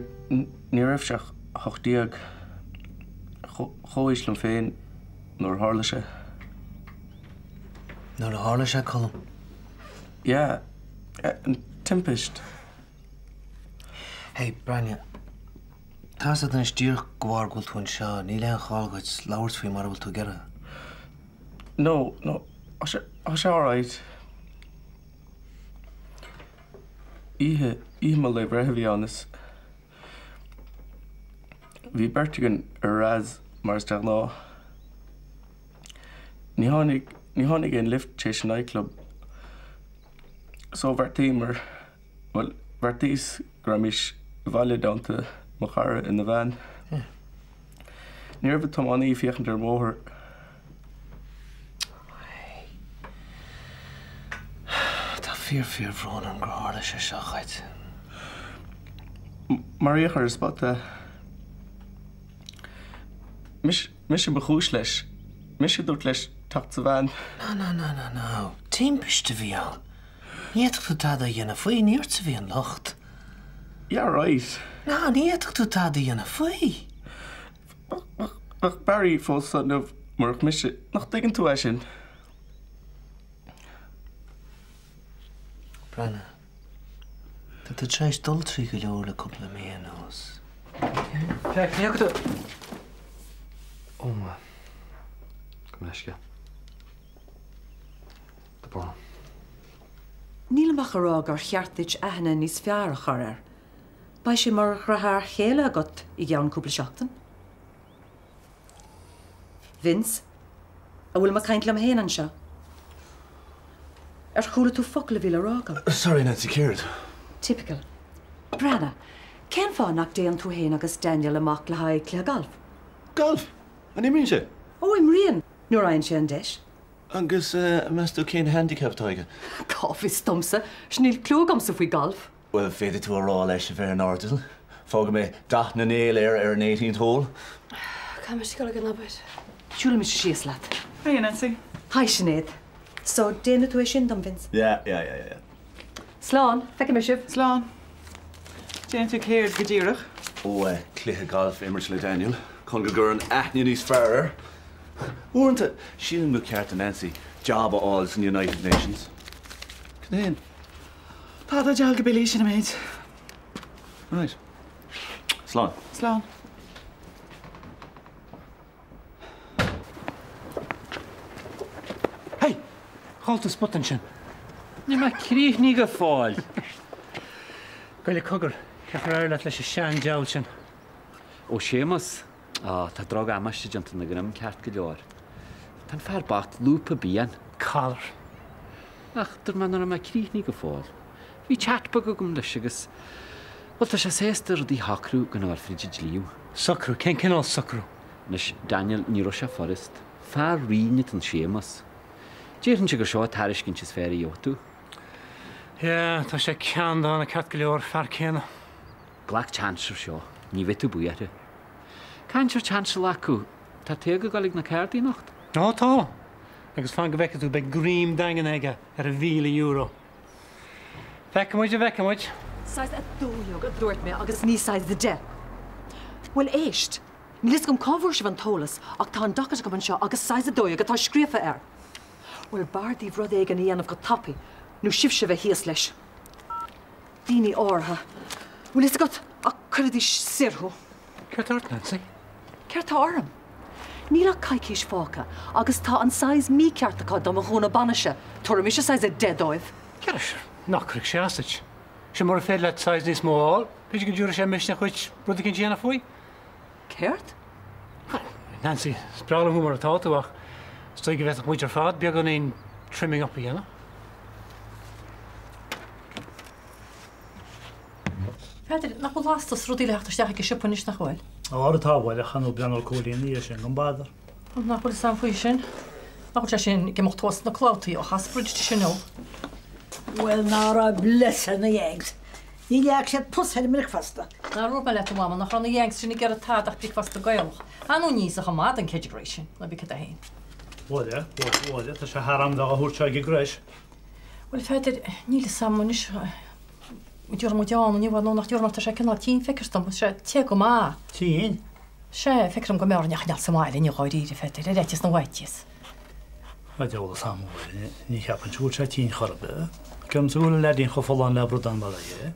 Ní raibh sé ach 18. Chomhaois liom féin nuair a tharla sé. Nuair a tharla sé, Colm? Yeah, an timpist. Hey, Breandán, tá 'fhios agat anois díreach de bharr go bhfuil tú anseo, níl aon chall dhuit labhairt faoi mura bhfuil tú ag iarraidh. No, no, tá sé, tá sé alright. Oíche, oíche mo lae breithe a bhí ann is bhí beirt againn ar Razz mar is de ghnáth. Ní tháinig, ní tháinig aon lift tar éis an nightclub so bheartaíomar, bhuel, bheartaíos go raghaimís abhaile i dteannta mo chara ina veain. Ní raibh an tiománaí ag féachaint ar an mbóthar. Tá fíor fíor bhrón orm gur tharla sé seo dhuit. Maraíodh ar an spot é. Mise, mise ba chúis leis. Mise a dúirt leis teacht sa veain. No, no, no, no, no. Timpiste a bhí ann. Ní fhéadfadh tú tada a dhéanamh faoi, ní ortsa a bhí an locht. Yeah, right. No, ní fhéadfadh tú tada a dhéanamh faoi. Bheadh Barry fós anso inniu murach mise. Nach dtuigeann tú é sin? Breandán, tá tú tar éis dul trí go leor le cúpla mí anuas. Féach, ní fhaca tú. Ó, gabh mo leithscéal. Tá brón orm. Nílim ach a rá gur cheart duit aithne níos fearr a chur air. Beidh sé mar dhriotháir chéile agat i gceann cúpla seachtain. Vince, An bhfuilim ag caint liom féin anseo? Ar chuala tú focal a bhí le rá agam? Sorry Nancy, céard? Typical. Breandán, cén fáth nach dtéann tú féin agus Daniel amach le haghaidh cluiche gailf? Galf? An imríonn sé? Ó, imríonn, nuair a fhaigheann sé an deis. Agus meas tú cén handicap atá aige? Cá bhfios domsa, níl clue agamsa faoi galf. Bhuel, féadfaidh tú a rá leis a bheith in airdeall. Fágfaidh mé dath na néal air ar an eighteenth hole. Caithfidh mise dul ag an obair. Siúlfaidh mise síos leat. Hiya Nancy. Hi Sinéad. So, déanfaidh tú é sin dom, Vince? Yeah, yeah, yeah, yeah. Slán, feicfidh mé sibh. Slán. Déanann tú céard go díreach? Ó, eh, cluiche gailf a imirt le Daniel, chun go gcuirfinn aithne níos fearr air. Uaireanta, sílim gur cheart do Nancy job a fháil san United Nations. Cad é? Tada deal go Billy sin an méid. Right. Slán. Slán. Hey! Chaill tú spota ansin. Níl mé críochnaithe go fóill. Gabh i leith cogar, cén chaoi ar éirigh leat leis an sean-diabhal sin? Ó Séamus. Á, tá drochdhamáiste déanta ina dhroim ceart go leor. Tá an fear bocht lúbtha bíonn. Collar. Ach dúirt mé nach raibh mé críochnaithe go fóill. Bhí chat beag agam leis agus, bhuel, tá sé sásta rudaí a shocrú gan a dhul fríd an dlí. Socrú? Cén cineál socrú? Anois, Daniel, ní raibh sé furast. Fear righin atá in Séamus. Déarfainnse gur seo an tairiscint is fearr a gheobhaidh tú. Yeah, tá sé ceanndána ceart go leor, fear céanna. Glac chance ar seo, ní bheidh tú buartha. Caint ar chance a ghlacadh, tá Tadhg ag dul ag na cártaí anocht? Ó tá! Agus fan go bhfeicfidh tú, beidh greim daingean aige ar an €1,000. Feicfidh muid a bhfeicfidh muid. Size 12 a dúirt mé agus ní size 10. Bhuel éist, níl fhios agam cá bhfuair sibh an t-eolas ach tá an docket agam anseo agus size 12 atá scríofa air. Bhuel b'fhearr daoibh rud éigin a dhéanamh go tapaidh nó sibhse a bheidh thíos leis. Daoine áirithe. Bhfuil fhios agat ach cuirfidís soir thú. Céard tá ort, Nancy? Céard tá orm? Níl ach coicís fágtha agus tá an size mícheart acu do mo ghúna bainise. Tabharfaidh mise size 10 dóibh. Céard é sin? Nach gcuirfidh sé as duit? Sea, mura féidir leat size níos mó a fháil, b'fhéidir go dtabharfaidh sé misneach dhuit rud eicínt a dhéanamh faoi? Céard? Nancy, is breá liom thú mar atá tú ach is dóigh go bhféadfadh muid ar fad beagáinín trimming up a dhéanamh. Peadar, nach bhfuil lastas rudaí le theacht isteach ag an siopa anois, nach bhfuil? Á, tá bhuel, ach chan fhuil Breandán Ó Cóilín ina dhiaidh sin gan bother. Nach bhfuil fhios a'm faoi sin. Nach bhfuil sé sin ag imeacht thuas sna clabhtaí ó chas Bridget sin ó. Bhuel, ná raibh bless ar na Yanks. Ní leag siad pus ar an mbréicfeasta. Nár dhúirt mé leat, a Mhama, nach raibh na Yanks sin ag iarraidh tada ach bricfeasta Gaelach. Ar ndóigh ní íosfadh an madadh an category sin, ná bí cad é féin. Bhuel, bhuel, bhuel, tá sé thar am bheith á thabhairt seo ag an gcreis. Bhuel, a Pheadair, níl fhios a'm anois. Déarfaidh muid ann inniu nó nach déarfaidh mar tá sé cineál tinn feictear dom, tá sé te go maith. Tinn? Sea, feictear dom go mb'fhearr a choinneáil sa mbaile inniu dháiríre, a Pheadair, ar fhaitíos na bhfaitíos. A d'eolas a'm uair, ní cheapaimse go bhfuil sé tinn chor ar bith. Ceapaimse go bhfuil an leaidín chomh folláin le bradán mar é.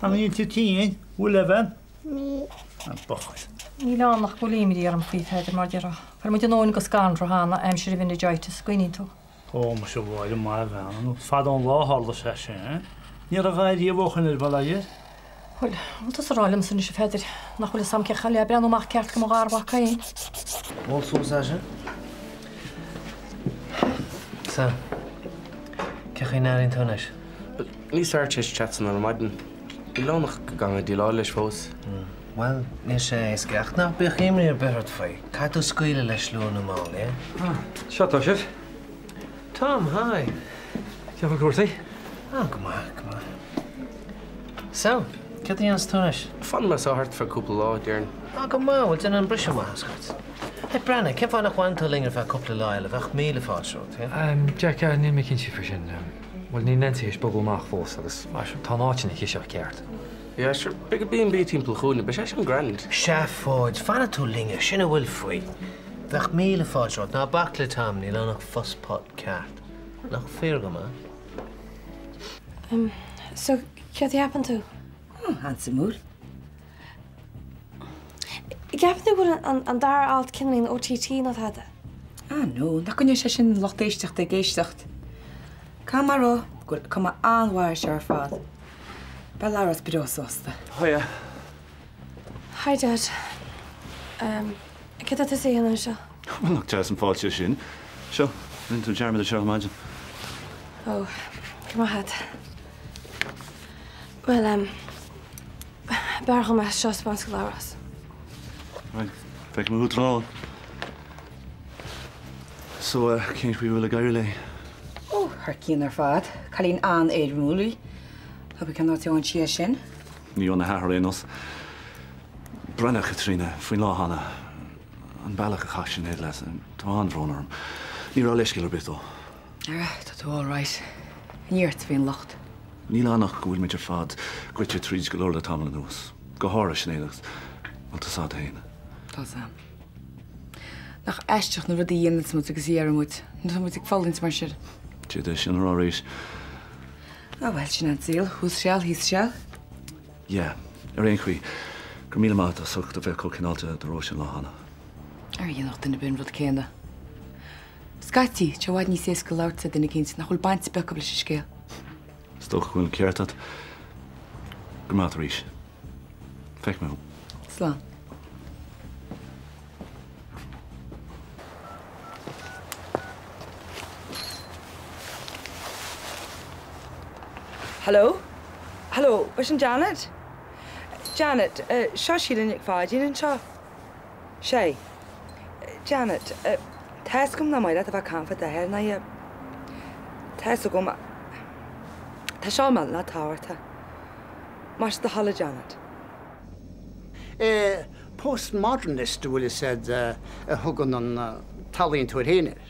An mbíonn tú tinn? Bhfuil, a bhean? Ní. An buachaill. Níl ann ach go bhfuil imní orm faoi, a Pheadair, mar déarfá. Fuair muid an fhóin go scanradh cheana, aimsir a mheiningitis, cuimhníonn tú? Ó, muise a Mháire, maith a bhean, fada ón lá a tharla sé sin. Ní raibh a riamh ó shoin ar ball air. Bhuel, bhfuil tusa ag rá liomsa anois, a Pheadair, nach bhfuil fhios a'm cén chaoi le breathnú amach ceart go mo gharmhac féin? Ól suas é sin. Sea. Cén chaoi a n-airíonn tú anois? Bhuel, níos fearr tar éis an chat san ar maidin. Níl ann ach go gcaithfidh mé déileáil leis fós. Bhuel, níl sé éasca, ach ná bíodh imní ar bith ort faoi. Caithfidh tú scaoileadh leis luath nó mall, yeah? Ah, seo tá sibh. Tom, hi. Cén bhfuil cúrsaí? Ah, go maith, go maith. So, céard a dhéanfas tú anois? Fanfaidh mé anseo thart feadh cúpla lá, déarfainn. Ah, go maith, bhuel, déan an briseadh maith as dhuit. Hey, breathnaigh, cén fáth nach bhfanann tú linn ar feadh cúpla lá eile? Bheadh míle fáilte romhat, yeah? Jack, níl mé cinnte faoi sin. Bhuel, níl Nancy théis bogadh amach fós agus, mar sin, tá an áit ina chiseach ceart. Yeah, sure, beidh B&B timpeall an chúinne, beidh sé sin grand. Seafóid, fanfaidh tú linne, sin a bhfuil faoi. Bheadh míle fáilte romhat. Ná bac le Tom, níl ann ach fusspot ceart. Nach fíor go maith? Em, so, céard a cheapann tú? Oh, an-suimiúil. Ceapann tú go bhfuil an, an dara alt cineáilín OTT nó tada? Ah, no, nach gcoinneoidh sé sin an lucht éisteachta ag éisteacht. Caithfidh mé a rá go bhfuil cuma an-mhaith air seo ar fad. Beidh Labhrás breá sásta. Hiya. Hi Dad. Em, céard atá tusa a dhéanamh anseo? Bhuel, nach deas an fáilte é sin. Seo, rinne tú dearmad air seo ar maidin. Ó, go raibh maith agat. Bhuel, em, b'fhearr dhom é seo a 'speáint go Labhrás. Right, feicfidh mé thú tráthnóna. So, eh, cén chaoi a bhfuil ag éirí léi? Ó, thar cionn ar fad. Cailín an-éirimiúil í. Pé cén áit a fhaigheann sí é sin? Ní óna hathair ar aon nós. Breathnaigh, a Chaitríona, faoin lá cheana, an bealach a chaith Sinéad leat, tá an-bhrón orm. Ní raibh leithscéal ar bith dó. Ara, tá tú all right. Ní ort a bhí an locht. Níl ann ach go bhfuil muid ar fad goite tríd go leor le tamall anuas. Go háirithe Sinéad agus, bhuel, tá 's a'd féin. Tá 's a'm. Nach aisteach na rudaí a dhéananns muid agus a dheireann muid nuair atá muid ag fulaingt mar sin. D'fhéadfá é sin a rá arís. Ah bhuel, sin an saol, thuas seal, thíos seal. Yeah. Ar aon chaoi, go raibh míle maith agat as ucht a bheith chomh cineálta do Róise an lá cheana. Ar dhéanfadh duine ar bith an rud céanna? Scaití, tá sé i bhfad níos éasca labhairt le duine eicínt nach bhfuil baint ar bith acu leis an scéal. Is dócha go bhfuil an ceart agat. Go raibh maith agat arís. Feicfidh mé thú. Slán. Hello? Hello, b'shin Janet? Janet, seo Síle Nic Pháidín anseo. Sé. Janet, tá's agam nach maith leat a bheith ag caint fá d'athair ná a. Tá's agam. Tá seo millteanach tábhachtach. Más é do thoil a Janet. Postmodernist, an bhfuil fhios a'd, a thugann an t-ealaíontóir féin air.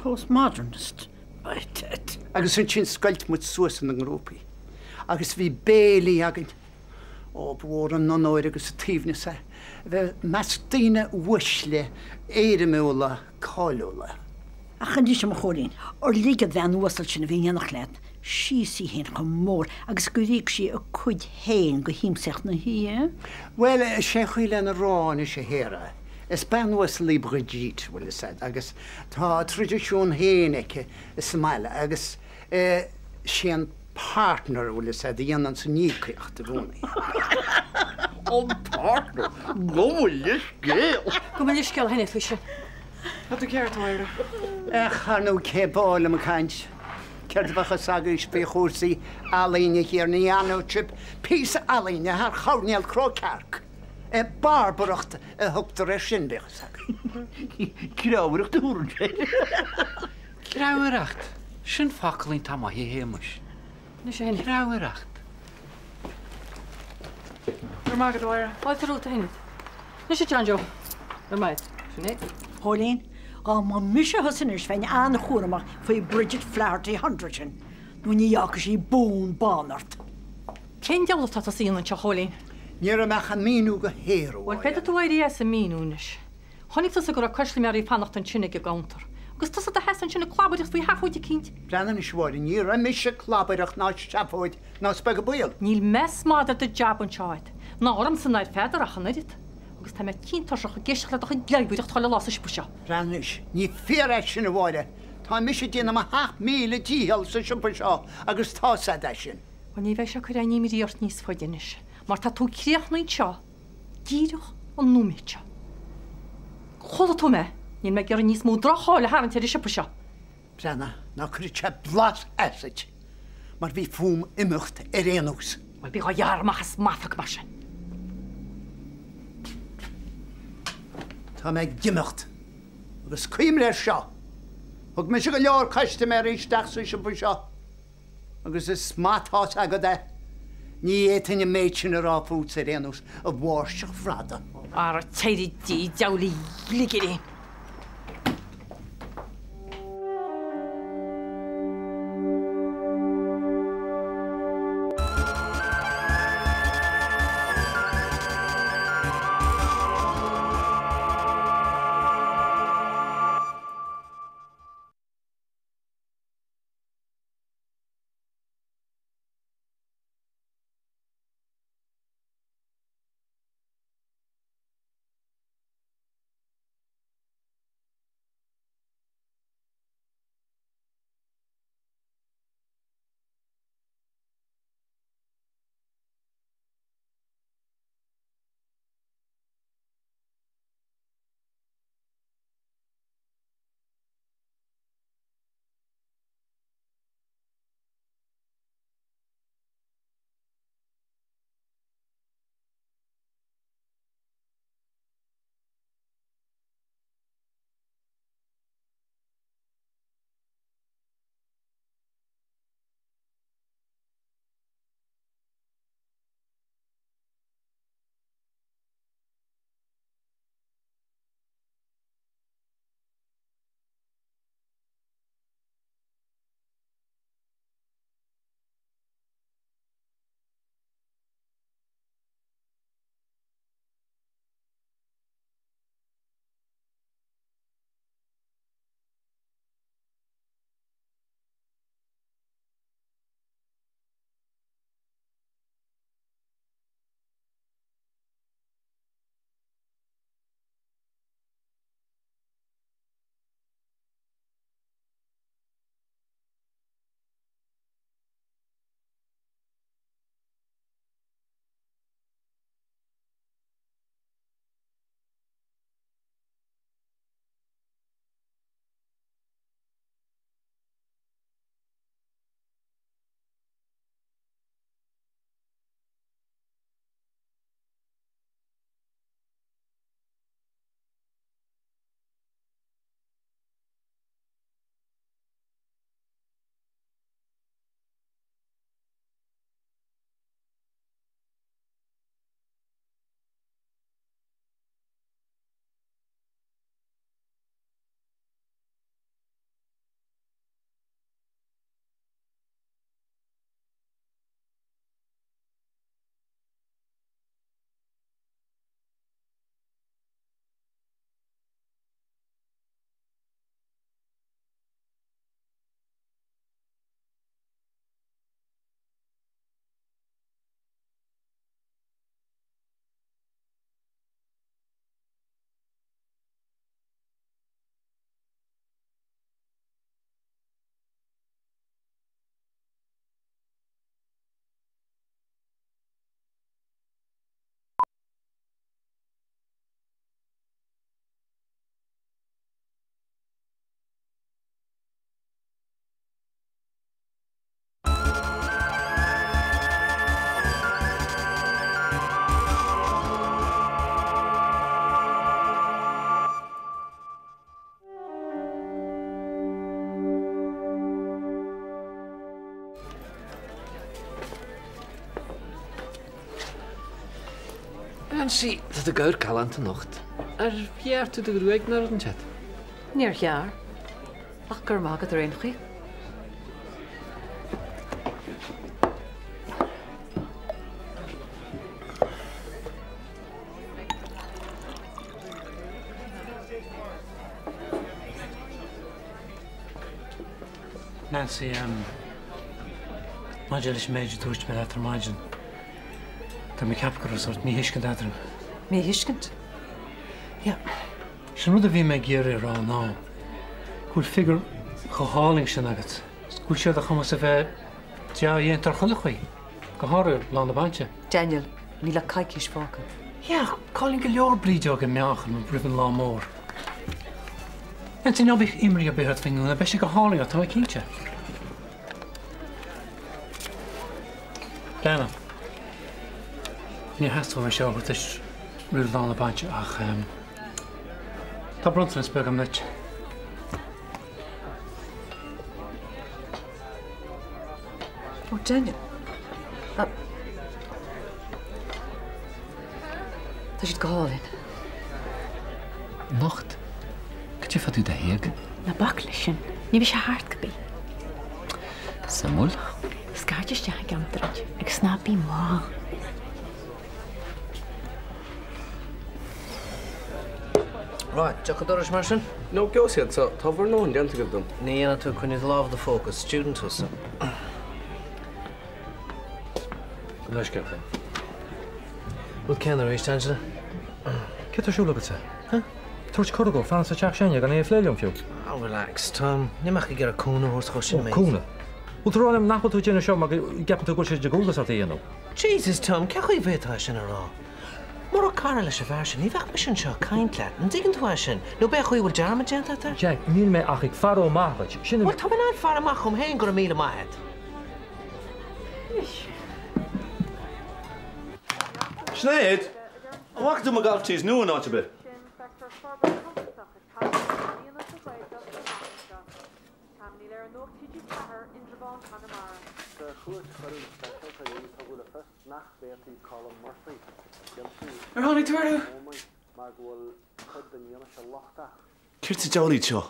Postmodernist, by tit. Agus ansin scoilt muid suas ina ngrúpaí agus bhí béilí againn. Ó, ba mhór an onóir agus an t-aoibhneas é a bheith i measc daoine uaisle, éirimiúla, cáiliúla. Ach anois, a mo Chóilín, ar lig an bhean uasal sin a bhí in éineacht leat síos í féin chomh mór agus gur íoc sí a cuid féin de shiamsaíocht na hoíche? Bhuel, sé an chaoi lena rá anois, a Shéara, is bean uasal í Brigitte, bhfuil fhios a'd, agus tá a traidisiún féin aici sa mbaile agus sé an partner, bhfuil fhios a'd, a dhéananns an íocaíocht i gcónaí. An partner! Gabh mo leithscéal! Gabh mo leithscéal a Shéamuis faoi sin. Tá tú ceart, a Mháire. Ach, ar ndóigh, cé b'áil liom ag caint? Céard a bheadh fhios agaibhse faoi chúrsaí ealaíne thiar? Ní aithneodh sibh píosa ealaíne thar choirnéal cró cearc. Barbaracht a thugtar air sin, bíodh fhios agaibh. Creabhaireacht a thabharfainnse air. Creabhaireacht! Sin focal iontach maith, a Shéamuis. Anois a Shéamuis. Creabhaireacht. Go raibh maith agat, a Mháire. Fáilte romhat, a Shéamuis. Anois a John Joe. Ar maith. Sin é. Chóilín, dhá mba mise thusa anois bheinn an-chúramach faoi Bridget Flaherty Hunter sin, nó ní fhágfaidh sí bún bán ort. Cén diabhal atá tusa a dhéanamh anseo, a Chóilín? Ní raibh mé ach ag míniú go haer, a Bhuel, Mháire. féadfaidh tú éirí as an míniú anois. Chonaic tusa go raibh custaiméirí ag fanacht ansin ag an gcuntar. Agus tusa i do sheasamh ansin ag clabaireacht faoi sheafóid eicínt. Breathnaigh anois, a Mháire, ní raibh mise ag clabaireacht ná seafóid ná is beag an baol. Níl meas madra do jab anseo agat. Ná ormsa ná ar Pheadar ach an oiread. Agus tá mé tinn tuirseach ag éisteacht le do chuid bleadhaireacht chuile lá sa siopa seo. Breathnaigh anois, ní fíor é sin, a Mháire. Tá mise ag déanamh mo sheacht míle dícheall sa siopa seo agus tá's a'd é sin. Bhuel, ní bheidh sé ag cur aon imní ort níos faide anois, mar tá tú críochnaithe anseo díreach an nóiméad seo. Chuala tú mé? Níl mé ag iarraidh níos mó droch-cháil a tharraingt ar an siopa seo. Breathnaigh, ná cuireadh sé blas asat, mar bhí fúm imeacht ar aon nós. Bhuel, bí dhá ghearradh amach as m'amharc mar sin. Tá mé ag imeacht. Agus cuimhnigh air seo, thug mise go leor custaiméirí isteach sa siopa seo. Agus is maith tá's agat é. Ní fhéadfainn an méid sin a rá fútsa ar aon nós, a mháirseach bhradáin. Ara téirigh di, diabhal a ghligirín! Nancy, tá tú ag amharc galánta anocht. Ar ghearr tú do ghruaig nó rud inteacht? Níor ghearr. Ach go raibh maith agat ar aon chaoi. Nancy, maidir leis an méid a dúirt mé leat ar maidin, tá mé ag ceapadh go raibh sórt míthuiscint eadrainn. Míthuiscint? Yeah. Sin rud a bhí mé ag iarraidh a rá ná go bhfuil figiúr chomh hálainn sin agat, is go bhfuil sé ar do chumas a bheith dea-dhéanta ar chuile chaoi, go háirithe lá na bainse. Daniel, níl ach coicís fágtha. Yeah, ach cailleann go leor brídeoga a meáchan roimh an lá mór. Nancy, ná bíodh imní ar bith ort faoin ngúna, beidh sé go hálainn ort, tá mé cinnte. Diana, níor theastaigh uaim é seo a thabhairt duit roimh lá na bainse ach tá bronntanas beag agam duit. Oh, Daniel. Tá siad go hálainn. Anocht? Cad é fá dtaobh de Thaidhg? Ná bac leis sin. Ní bheidh sé thart cibé. Suimiúil. Scairt isteach i gceann troid agus ná bí mall. Right, deoch an dorais mar sin? No, gheobhaidh siad so, tá bhur ndóthain déanta agaibh dom. Ní dhéanfaidh tú coinnigh do lámh i do phóca, is student tusa. Gabh mo leithscéal, Finn. Rud céanna arís, Angela. Céard tá ar siúl agatsa? Huh? Tabhairt cuireadh dó fanacht sa teach s'againne gan é a phlé liom fiú. Oh, relax, Tom. Níl mé ach ag iarraidh cúnamh a thabhairt dhó sin, Oh, cúnamh? Bhfuil tú ag rá liom nach bhfuil tú ag déanamh seo mar go gceapann tú go bhfuil sé de dhualgas ort é a dhéanamh? Jesus, Tom, cén chaoi a bhféadfá é sin a rá? Murach cara leis an bhfear sin, ní bheadh mise anseo ag caint leat. An dtuigeann tú é sin? Nó b'é an chaoi a bhfuil dearmad déanta agat air? Jack, níl mé ach ag faire amach dhuit. Sin an. Bhuel, tá mé in ann faire amach dhom féin, go raibh míle maith agat. Sinéad, an bhfaca tú mo golf tees nua in áit ar bith? Ar tháinig tú orthu? Céard sa diabhal iad seo?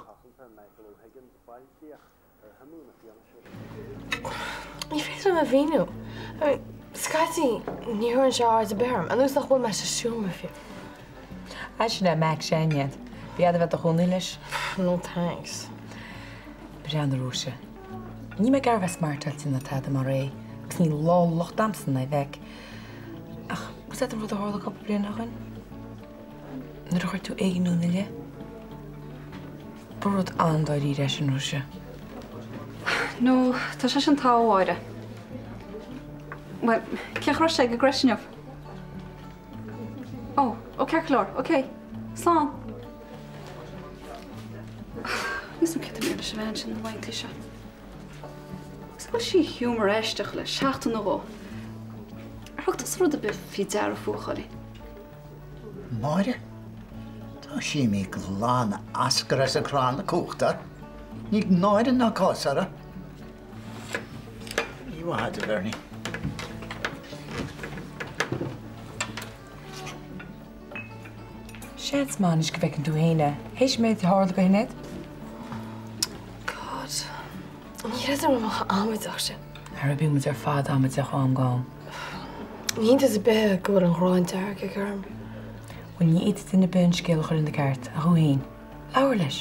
Ní féidir liom a mhíniú. I mean, scaití ní thabharann sé aird ar bith orm, ar nós nach bhfuil mé sa seomra fiú. Ah, sin é Mac s'againne. B'fhearr a bheith i do chónaí leis. No thanks. Breathnaigh, Róise. Níl mé ag iarraidh a bheith smartáilte ná tada mar é, agus níl lá locht a'msa in aghaidh Mheaic. Ach, bhfuil 's a'd an rud a tharla cúpla bliain ó shoin? Nuair a chuir tú éigniú ina leith? Ba rud an-dáiríre é sin, Róise. No, tá sé sin togha, a Mháire. Bhuel, cén chaoi a raibh sé ag an gcreis inniu? Ó, ó ceart go leor, ok. Slán. Níl 's a'm céard atá leis an bhean sin na laethanta seo. Agus an bhfuil sí humour aisteach le seachtain nó dhó. Ar thug tusa rud ar bith faoi deara fúithi, a Chóilín? Máire? Tá sí imithe glan Oscar as an chrann cumhachta. Níl náire ná cás uirthi. Ní mhaith a Bernie. Seans maith anois go bhfeiceann tú féin é, théis an méid a tharla do Shinéad. God, ní chreidim go mbeadh amaideach sin. Ara bíonn muid ar fad amaideach ó am go ham. Ní hiontas ar bith é go bhfuil an ghráin dearg aige orm. Bhuel, ní fhéadfaidh duine ar bith an scéal a chur ina ceart, ach thú féin. Labhair leis.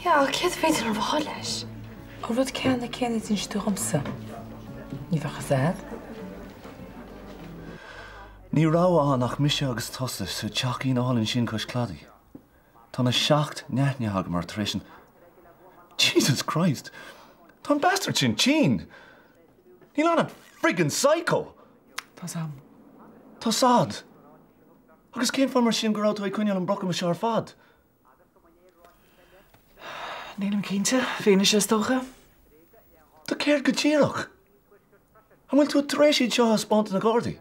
Yeah, ach céard a bhféadfainn a rá leis? An rud ceannann céanna a d'inis tú dhomsa. Ní bheadh fhios a'd. Ní raibh ann ach mise agus tusa sa teachín álainn sin cois cladaigh. Tá na seacht n-aithne agam ort tar éis an. Jesus Christ! Tá an bastard sin tinn! Níl ann ach friggin psycho! Tá's a'm. Tá's a'd! Agus cén fáth mar sin go raibh tú ag coinneáil an brocach seo ar fad? Nílim cinnte. Fianaise is dócha. Do céard go díreach? An bhfuil tú tar éis iad seo a thaispeáint do na Gardaí?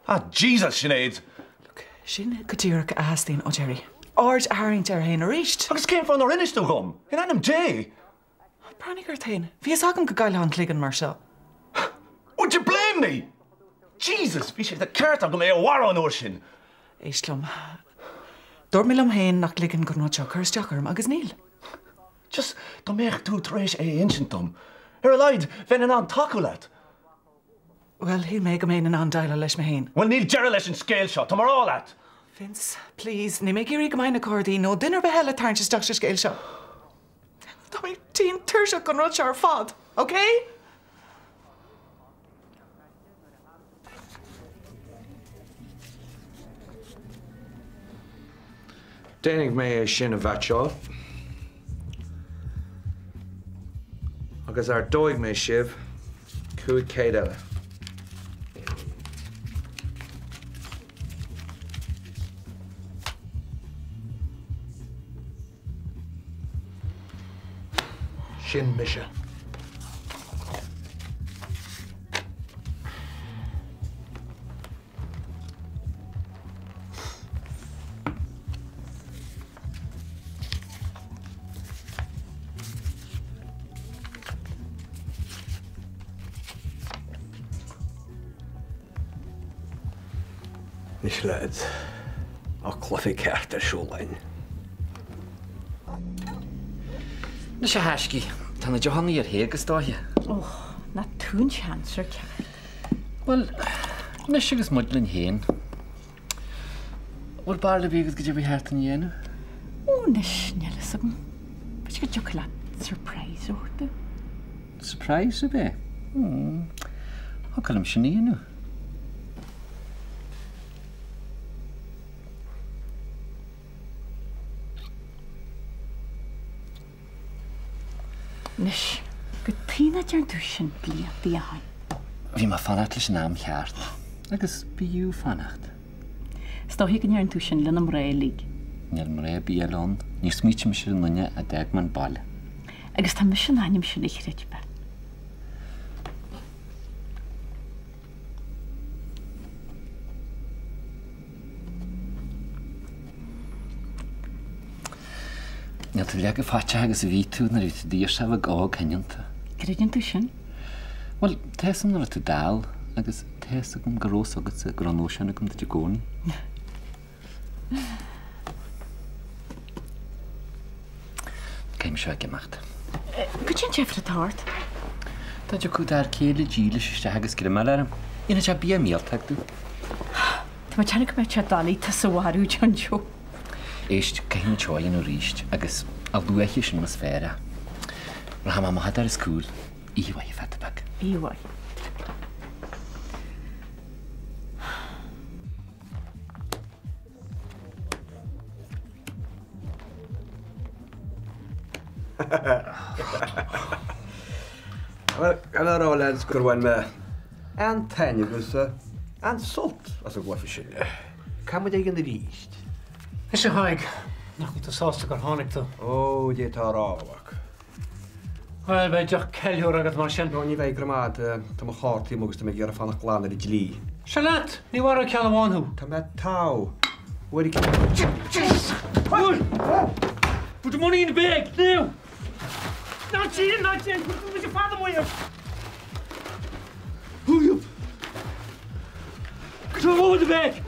Ah, Jesus, Sinéad! Look, sin go díreach a theastaíonn ó Gerry. Aird a tharraingt air féin arís. Agus cén fáth nár inis tú dhom? In ainm Dé! Breathnaigh ort féin. Bhí fhios agam go gcaillfeá an cloigeann mar seo. Would you blame me? Jesus, bhí sé de cheart agam é a mharú an uair sin! Éist liom. Dúirt mé liom féin nach ligfinn don rud seo cur isteach orm agus níl. Just, dá mbeadh tú tar éis é a insint dom, ar a laghad bheinn in ann tacú leat. Bhuel, shíl mé go mbeinn in ann déileáil leis mé féin. Bhuel, níl deireadh leis an scéal seo, tá mé a rá leat! Vince, please, níl mé ag iarraidh go mbeidh na Gardaí nó duine ar bith eile ag tarraingt isteach sa scéal seo. Tá mé tinn tuirseach den rud seo ar fad, ok? Déanfaidh mé é sin a mheaitseáil. Agus ardóidh mé sibh 500 eile. Sin mise. Anois leaids, tá cluiche ceart ar siúl againn. Anois a thaiscidh, tá na deochanna ar théamh is dóiche. Ó, nach tú an seansair ceart. Bhuel, anois agus muid linn féin, bhfuil barúil ar bith agat goidé ba cheart dúinn a dhéanamh? Ó, anois, níl fhios agam. B'fhéidir go dtiocfadh leat surprise a thabhairt dom. Surprise ab ea? Hmm, thiocfadh liom sin a dhéanamh. Anois, cad chuige nach ndearna tú sin blianta ó shin. Bhí mé ag fanacht leis an am cheart, agus b'fhiú fanacht. Is dóiche go ndeireann tú sin le na mná uilig. Níl mná ar bith eile ann, níor smaoitigh mise ar an nduine a d'fhág mé an baile. Agus tá mise in ainm sin a chreidbheáil. Níl tú leath chomh faiteach agus a bhí tú nuair a bhí tú daoirseach bheag óg shoineanta. Creideann tú sin? Bhuel, tá fhios agam nach raibh tú dall agus tá fhios agam go raibh fhios agatsa go raibh nóisean agam duit i gcónaí. Caithfidh mise ag imeacht. Cad é an deifir atá ort? Dá dtiocfadh d'fhear céile dílis isteach agus greamáil orm, dhéanfadh sé bia millteach domh. Tá mé ag déanamh go mbeadh sé doiligh tusa a mharú, John Joe. Éist, caithfidh muid seo a dhéanamh arís agus a luaithe sin is fearr é. Rachaidh mé amach an doras cúil. Oíche mhaith, a pheata beag. Oíche mhaith. Bhuel, gan a rá lads gur bhain mé an-taitneamh agus an-sult as an gcluiche sin. Caithfidh muid é a dhéanamh arís? Anois a Thaidhg, nach bhfuil tú sásta gur tháinig tú? Ó, d'fhéadfá a rá, a mhac. Bhuel, beidh deoch ceiliúradh agat mar sin. Ó, ní bheidh, go raibh maith agat. Tá mo chártaí amuigh agus tá mé ag iarraidh fanacht glan ar an dlí. Seo leat! Ní mharóidh ceann amháin thú. Tá mé togha. Uair Jesus! Put the money in the bag, now! Ná déan, ná déan, put the fada amuigh air! Hurry up! Put the money in the bag!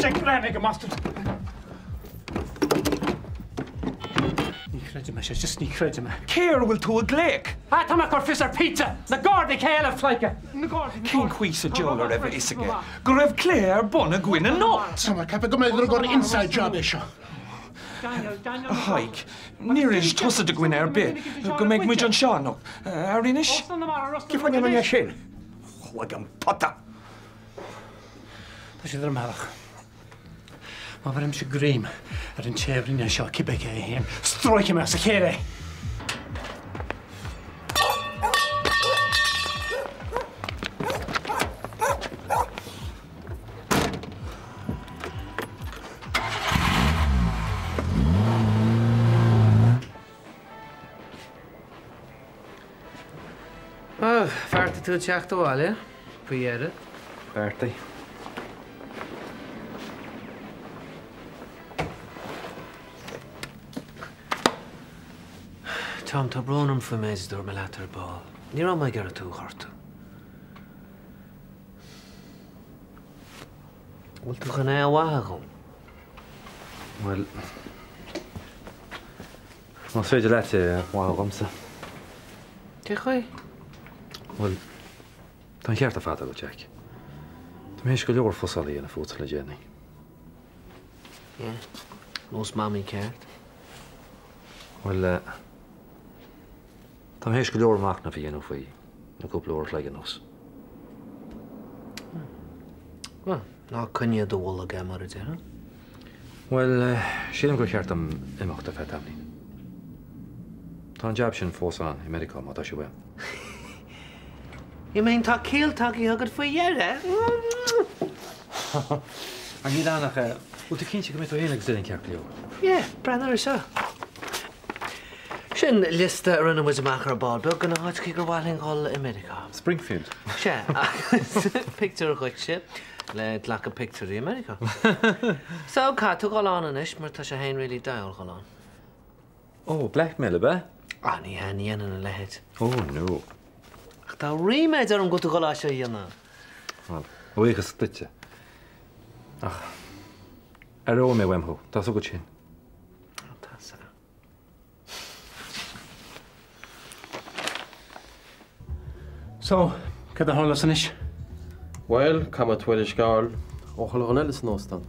Sé greim ag an mbastard. Ní chreidim é, just ní chreidim é. Cé air a bhfuil tú ag glaoch? Ah, tá mé ag cur fios ar Peter! Na Gardaí, cé eile, pleidhce? Na Gardaí, na Cén chaoi sa diabhal a raibh a fhios aige go raibh cluiche ar bun againn anocht? Tá mé ag ceapadh go mb'fhéidir gur inside job é seo. A Thaidhg, níor inis tusa do dhuine ar bith go mbeidh muid anseo anocht, ar inis? Cén fáth a ndéanfainn é sin? Cloigeann pota! Tá siad ar an mbealach. Má bheirimse greim ar an té a rinne é seo, cibé cé é féin, stróicfidh mé as a chéile é! Bhuel, bheartaigh tú teacht abhaile, faoi dheireadh. Bheartaigh. Tom, tá brón orm faoin méid a dúirt mé leat ar ball. Ní raibh mé ag iarraidh tú a ghortú. Bhfuil tú chun é a mhaitheamh dhom? Bhuel, más féidir leat é a mhaitheamh dhomsa. Cé chaoi? Bhuel, Tá an ceart ar fad agat, Jack. Tá mé théis go leor fusála a dhéanamh fút le déanaí. Yeah. Nós mamaí ceart. Bhuel, eh, tá mé théis go leor machnaimh a dhéanamh faoi le cúpla uair a chloig anuas. Bhuel, ná coinnigh i do bholg é mar a déarfá. Bhuel, sílim gur cheart dom imeacht ar feadh tamaillín. Tá an jab sin fós ann i Meiriceá má tá sé uaim. You mean tá ciall tagtha agat faoi dheireadh? Ach níl ann ach, bhfuil tú cinnte go mbeidh tú féin agus Dylan ceart go leor? Yeah, breathnaigh air seo. Sin liosta a rinne muid amach ar ball beag de na háiteacha gur mhaith linn dhul i Meiriceá. Springfield. Sea, agus pictiúr dhuitse le glacadh pictiúirí i Meiriceá. So, caithfidh tú dhul ann anois mar tá sé féin really diabhal dhul ann. Oh, blackmail, ab ea? Ah, ní hea, ní dhéanfainn a leithéid. Oh, no. Ach tá ríméad orm go bhfuil tú dhul é seo a dhéanamh. Bhuel, a bhuíochas duitse. Ach, aireoidh mé uaim thú, tá's agat sin. Tá sa. So, cad a tharlós anois? Bhuel, caithfidh muid tuairisc a fháil ó chuile dhuine eile san óstán.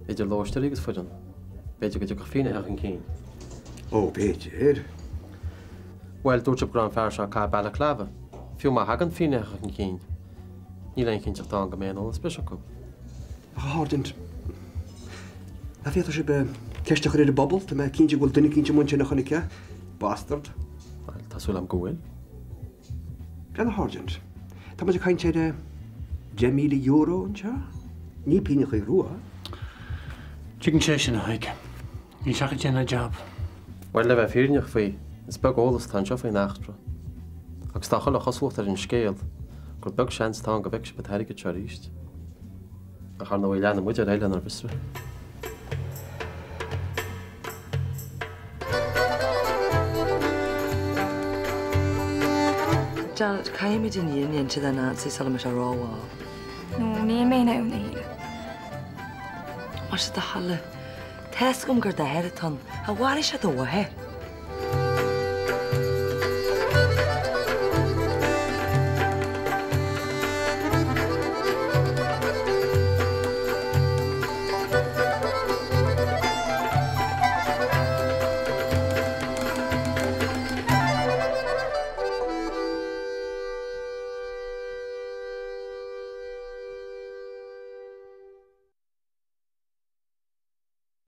Idir lóistéirí agus foireann. B'fhéidir go dtiocfadh finnéithe chun cinn. Ó, b'fhéidir. Bhuel, dúirt sibh go raibh an fear seo ag caitheamh balaclava. Fiú má thagann finnéithe chun cinn, níl aon chinnteacht ann go mbeidh aon eolas breise acu. A Sháirsint, an bhféadfadh sibh ceist a chur ar an bpobal? Tá mé cinnte go bhfuil duine eicínt amuigh ansin a chonaic é. Bastard. Bhuel, tá súil agam go bhfuil. Bhuel, a Sháirsint, tá muid ag caint ar €10,000 anseo? Ní pínneachaí rua. Tuigeann sé sin, a Thaidhg. Níl sé ach ag déanamh a jab. Bhuel, le bheith fírinneach faoi, is beag eolas atá anseo faoin eachtra. Agus tá chuile chosúlacht ar an scéal gur beag seans atá ann go bhfeicfidh sibh an t-airgead seo arís. Ach ar ndóigh leanfaidh muid ar aghaidh lenár bhfiosruithe. Janet, caithfimid an fhírinne a inse do Nancy sula mbeidh sé rómhall. No, níl mé in ann, a Shíle. Más é do thoil é. Tá's agam gur d'athair atá ann. Mharaigh sé do mháthair.